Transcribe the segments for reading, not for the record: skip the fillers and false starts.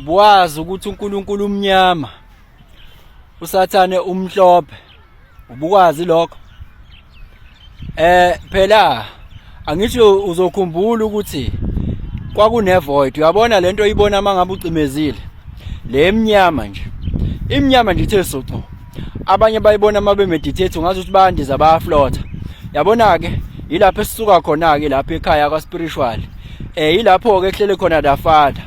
Ubuwazi ukuthi uNkulunkulu umnyama, uSathane umhlophe? Ubukwazi lokho? Phela angithi uzokhumbula ukuthi kwakune void. Uyabona lento oyibona mangabe ucimezile, le emnyama nje, imnyama nje ithe sucu. Abanye bayibona uma bemeditate, ungazi ukuthi bayandiza, bayaflota. Yabona ke, yilapho esisuka khona ke, lapho ekhaya kwa spiritual. Yilapho ke kuhlele khona the Father.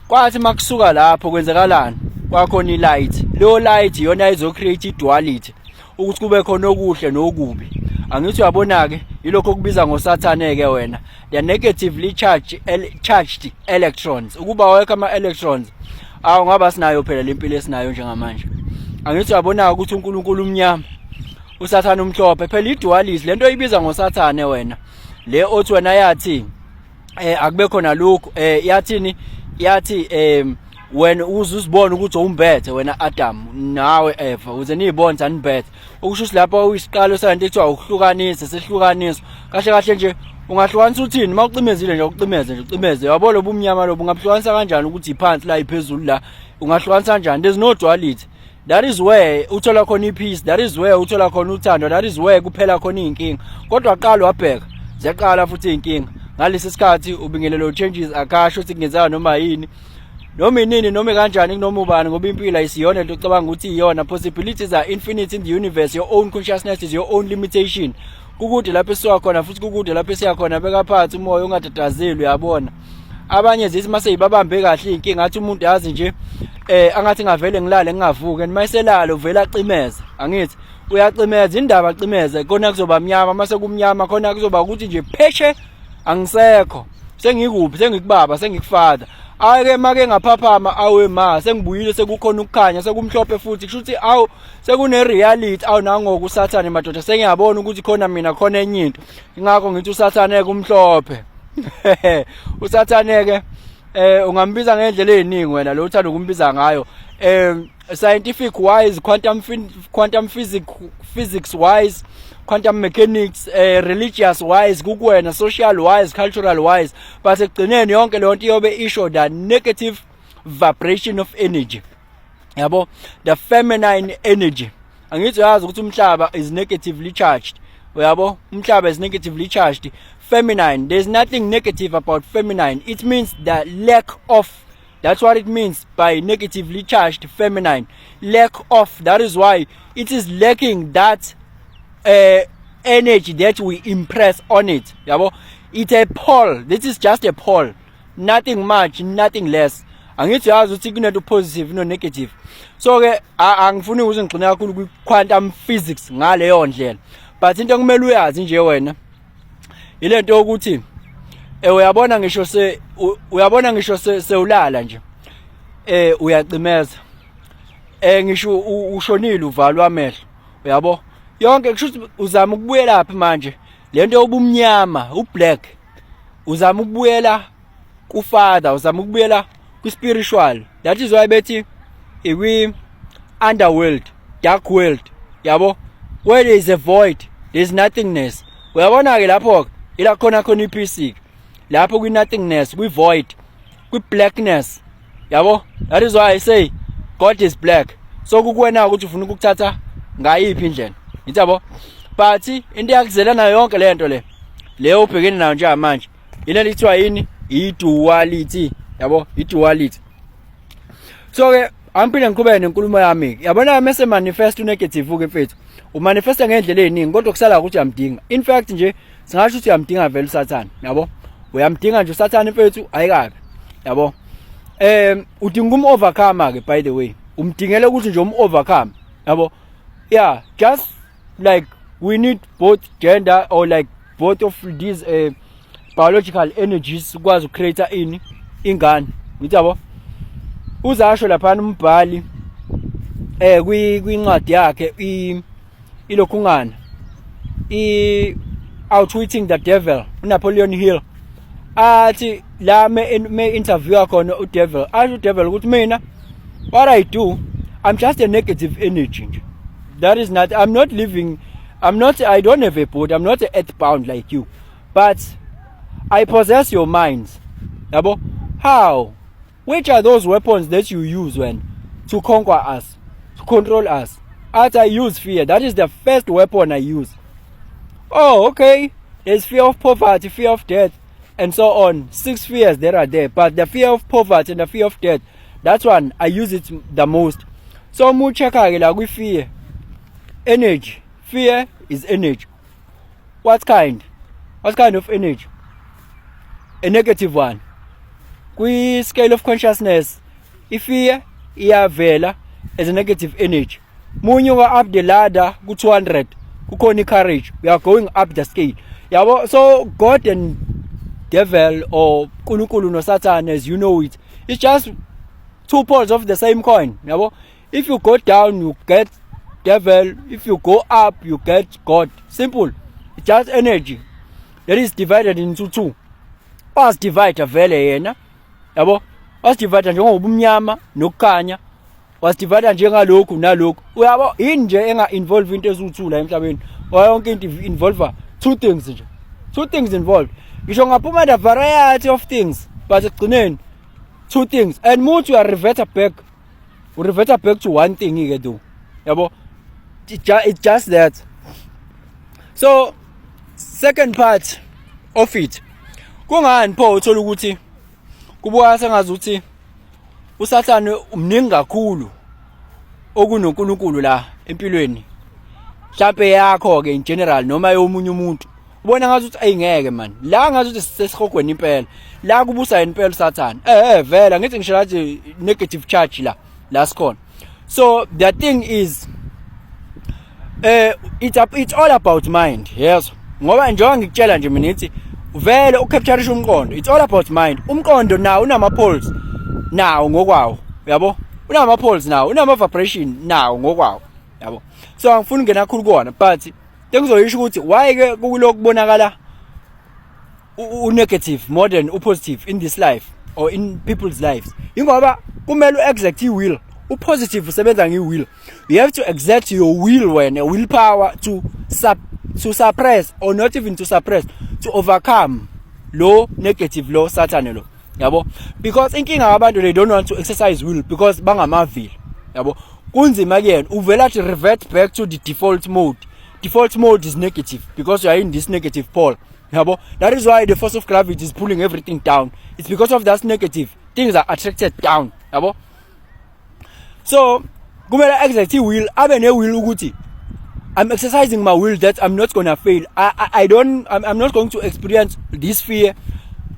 Kwathi makusuka lapho kwenzekalani? Kwakhona i-light. Leyo light iyona izo create i-duality, ukuthi kube khona okuhle nokubi. Angithi uyabona ke, yilokho okubiza ngoSathane ke wena, the negatively charged electrons. Ukuba wekho ama electrons awu, ngaba sinayo phela lempilo esinayo njengamanje. Angithi uyabona ukuthi uNkulunkulu umnyama, uSathane umhlophe? Phela i-duality lento oyibiza ngoSathane wena, le othi wena yathi akube khona lokhu, yathini? Yathi wena uze uzibone ukuthi umbethe wena Adam nawe Eva, uze niyibone sanibethe. Ukusho ukuthi lapho uyisiqalo salento ekuthiwa ukuhlukanisa, sehlukaniswa kahle kahle nje. Ungahlukanisa uthini uma ucimezile nje? Ucimeze nje, ucimeze, yabo, lobu umnyama lobu, ungabuhlukanisa kanjani ukuthi iphansi la, iphezulu la? Ungahlukanisa kanjani? There's no duality. That is where uthola khona ipeace, that is where uthola khona uthando, that is where kuphela khona iy'nkinga. Kodwa qala wabheka, ziyaqala futhi iy'nkinga ngalesi sikhathi ubingelelo changes. Akasho ukuthi kungenzeka noma yini, noma inini, noma kanjani, kunoma ubani, ngoba impilo ayisiyona into ocabanga ukuthi iyona. Possibilities are infinite in the universe. Your own consciousness is your own limitation. Kukude lapho esisuka khona, futhi kukude lapho esiya khona. Beka phansi umoya, ungatatazeli. Uyabona, abanye zithi mase yibabambe kahle inkinga, athi umuntu, yazi nje, angathi ngavele ngilale ngingavuki. And mayiselala uvela acimeze. Angithi uyacimeza indaba, acimeze khona kuzoba mnyama. Mase kumnyama khona kuzoba ukuthi nje pheshe angisekho, sengikuphi? Sengikubaba, sengikufather. Ake make ngaphaphama, awe ma, sengibuyile, sekukhona ukukhanya, sekumhlophe futhi. Kusho ukuthi awu, sekune reality. Awu, nangoku uSathane madoda, sengiyabona ukuthi khona mina, khona enye into. Ingakho ngithi uSathane kumhlophe. Usathane ke ungambiza ngendlela eziningi wena lo uthanda ukumbiza ngayo. Scientific wise, quantum physics wise, quantum mechanics, religious wise, kukuwena, social wise, cultural wise, but ekugcineni yonke leyo nto iyobe isho the negative vibration of energy, yabo, the feminine energy. Angithi uyazi ukuthi umhlaba is negatively charged? Uyabo, umhlaba is negatively charged, feminine. There's nothing negative about feminine. It means the lack of. That's what it means by negatively charged feminine, lack of. That is why it is lacking that energy that we impress on it, yabo. It's a pole. This is just a pole, nothing much, nothing less. Angithi uyazi ukuthi kunento positive no negative? So ke angifuni ukuthi ngigxine kakhulu kwi quantum physics ngaleyo ndlela, but into ekumele uyazi nje wena ilento yokuthi uyabona ngisho se uyabona ngisho sewulala nje, uyacimeza, ngisho ushonile, uvalwa amehlo, uyabo, yonke. Kusho ukuthi uzama ukubuyela phi manje? Lento yobumnyama, ublack, uzama ukubuyela kuFather, uzama ukubuyela kwi-spiritual. That is why bethi ikwi underworld, dark world, yabo, where there is a void, there is nothingness. Uyabona ke, lapho ila khona khona ipeace, lapho kwi nothingness, kwi void, kwi blackness, yabo. That is why I say God is black. So kukuwena ukuthi ufuna ukukuthatha ngayiphi indlela, ngithi yabo. But into yakuzela nayo yonke le nto le, leyo ubhekene nayo njengamanje, ile lithiwa yini? I-duality, yabo, i-duality. So ke angiphinde ngiqhubeke nenkulumo yami. Yabona, mase manifest unegative ke mfethu, umanifesta ngendlela eziningi, kodwa kusala ukuthi uyamdinga. In fact nje singasho ukuthi uyamdinga vele uSathane, yabo, uyamdinga nje uSathane mfethu, ayikabi, yabo. Udinga um overcome ke, by the way, umdingele ukuthi nje um overcome, yabo. Yeah, just like we need both gender or like both of these biological energies ukwazi ukucreate ini? Ingane, ngithi yabo. Uzasho lapha umbhali kwincwadi yakhe ilokhungana i Outwitting the Devil, uNapoleon Hill, athi la me interview khona uDevil, asho uDevil ukuthi mina, what I do, I'm just a negative energy nje. That is not, I'm not living, I'm not, I don't have a body, I'm not earthbound like you, but I possess your minds, yabo. How? Which are those weapons that you use when to conquer us, to control us? Athi, "I use fear. That is the first weapon I use." Oh, okay. There's fear of poverty, fear of death, and so on. Six fears that are there. But the fear of poverty and the fear of death, that one I use it the most. So uma u-check-a ke la kwi-fear, energy. Fear is energy. What kind? What kind of energy? A negative one. Kwi-scale of consciousness, i-fear iyavela as a negative energy. Munyuka up the ladder ku-200, kukhona i-courage. We are going up the scale. Yabo, so God and devil or uNkulunkulu noSatan as you know it, it's just two poles of the same coin. Yabo, if you go down you get devil, if you go up you get God. Simple. It's just energy that is divided into two. Wasi-divide vele yena, yabo, wasi-divide njengobumnyama nokukhanya, wasi-divide njengalokhu nalokhu, uyabo. Yini nje enga involve into eziwu-two la emhlabeni? Yonke into involve two things nje, two things involved. Ngisho ngaphuma the variety of things, but ekugcineni two things, and muthi uya revert back, u revert back to one thing ke though, yabo. It's just that. So second part of it, kungani pho uthola ukuthi kubuka sengazuthi uSathane umningi kakhulu okunoNkulunkulu la empilweni mhlambe yakho ke in general noma yomunye umuntu, ubona ngathi uthi ayingeke man, la ngathi uthi sisesihogweni impela, la kubusa yena impela uSathane? Vela ngithi ngisho lathi negative charge la sikhona. So the thing is, it's all about mind, yes, ngoba njengoba ngikutshela nje mina ngithi vele ucapture umqondo. It's all about mind. Umqondo nawo unama poles nawo ngokwawo, yabo, unama poles nawo, unama vibration nawo ngokwawo, yabo. So angifuni ungena kakhulu kuwona, but engizoyisho ukuthi why ke kulokhu kubonakala u-negative more than u-positive in this life or in people's lives, ingoba kumele u-exert i-will. U-positive usebenza nge-will. You have to exert your will wena, will power to suppress, or not even to suppress, to overcome lo negative, lo Sathane lo, yabo, because inkinga yabantu, they don't want to exercise will because bangamavila, yabo. Kunzima kuyena, uvela athi revert back to the default mode. Default mode is negative because you are in this negative pole, yabo. That is why the force of gravity is pulling everything down. It's because of that negative things are attracted down, yabo. So kumele exert i-will, abe ne-will ukuthi I'm exercising my will that I'm not gonna fail. I don't I'm not going to experience this fear.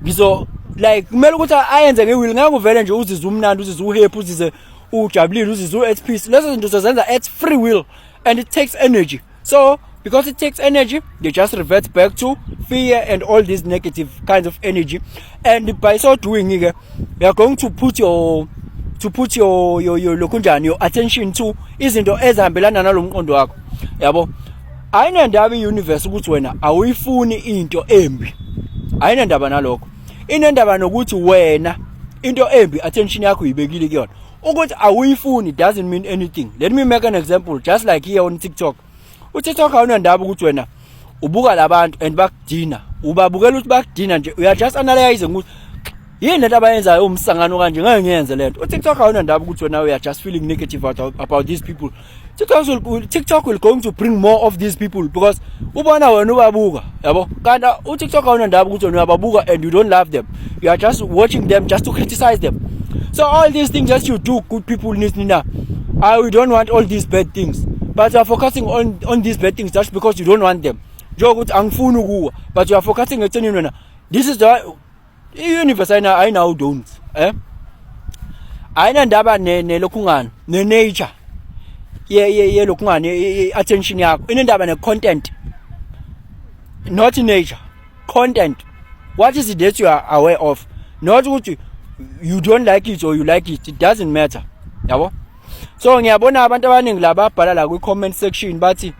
Ngizo like kumele ukuthi ayenze nge-will. Ngeke uvele nje uzizwe umnandi, uzizwe uhappy, uzizwe ujabulile, uzizwe at peace. Lezo zinto uzozenza at free will, and it takes energy. So because it takes energy, they just revert back to fear and all these negative kinds of energy. And by so doing ke, you are going to put your lokunjani, your attention to izinto ezihambelana nalomqondo wakho, yabo. Ayinandaba iuniverse ukuthi wena awuyifuni into embi, ayinandaba nalokho. Inendaba nokuthi wena into embi attention yakho uyibekile kuyona. Ukuthi awuyifuni doesn't mean anything. Let me make an example. Just like here on TikTok, uTikTok awunandaba ukuthi wena ubuka labantu and bakudina, ubabukela ukuthi bakudina nje. Uya just analyze ukuthi yini lento abayenzayo, umsangano kanje, ngeke ngiyenze lento. uTikTok awunandaba ukuthi wena we are just feeling negative about these people. TikTok will going to bring more of these people because ubona wena ubabuka, yabo. Kanti uTikTok awunandaba ukuthi wena uyababuka and you don't love them. You are just watching them just to criticize them. So all these things that you do, good people need nina, I we don't want all these bad things, but you are focusing on these bad things just because you don't want them. Njengokuthi angifuni ukuwa, but you are focusing ekuthenini wena this is the i-universe ayinawo don't ayinandaba ne nelokhungana ne nature ye ye lokhungana attention yakho. Inendaba ne content, not nature, content. What is it that you are aware of? Not ukuthi you don't like it or you like it, it doesn't matter, yabo. So ngiyabona abantu abaningi la babhala la kwi comment section bathi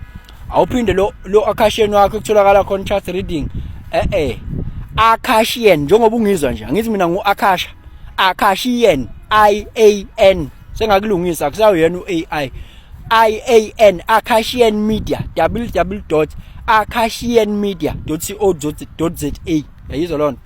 awuphinde lo Akashian wakho kutholakala khona chart reading. Akashian, njengoba ungizwa nje, angithi mina ngu Akasha, Akashian, I A N, sengakulungisa, akusawuyena u AI, I A N, Akashian Media, www.akashianmedia.co.za. Yayizwa lona.